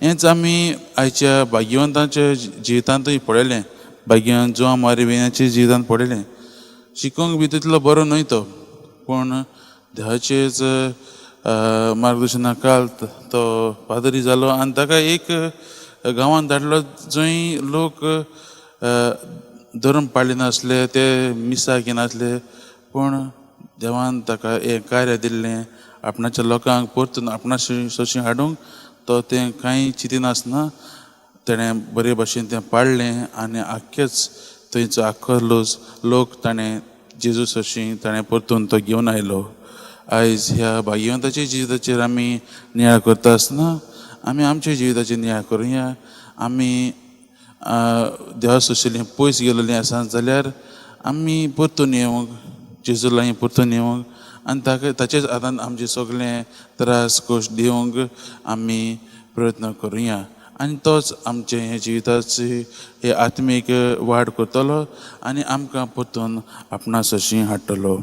हेंच आमी आयच्या भाग्यवंताच्या जिवितांतूय पळयलें. भाग्यवंत जुवांव मारी जिवितांत पळयलें. शिकोंक बी तितलो बरो न्हय तो, पूण देवाचेच मार्गदर्शना खाल तो पादरी जालो आनी ताका एक गांवांत धाडलो जंय लोक धर्म पाळिनासले, ते मिसाक येनासले. पूण देवान ताका हें कार्य दिल्लें आपणाच्या लोकांक परतून आपणा सोशी हाडूंक. तो तें कांय चिंतिनासतना तेणें बरे भाशेन तें पाळ्ळें आनी आख्खेच थंयचो आख्खो लोक ताणें जेजू सोशी ताणें परतून तो घेवन आयलो. आयज ह्या भाग्यवंताच्या जिविताचेर आमी नियाळ करता आसतना आमी आमच्या जिविताचेर नियाळ करुया. आमी देवा सोशिल्लीं पयस गेल्लीं आसा जाल्यार आमी परतून येवंक, जेजू लागीं परतून येवंक आनी ताका ताचेच हातान आमचे सगळे त्रास कश्ट दिवंक आमी प्रयत्न करुया आनी तोच आमचे हे जिविताची हे आत्मीक वाड करतलो आनी आमकां परतून आपणा सोशी हाडटलो.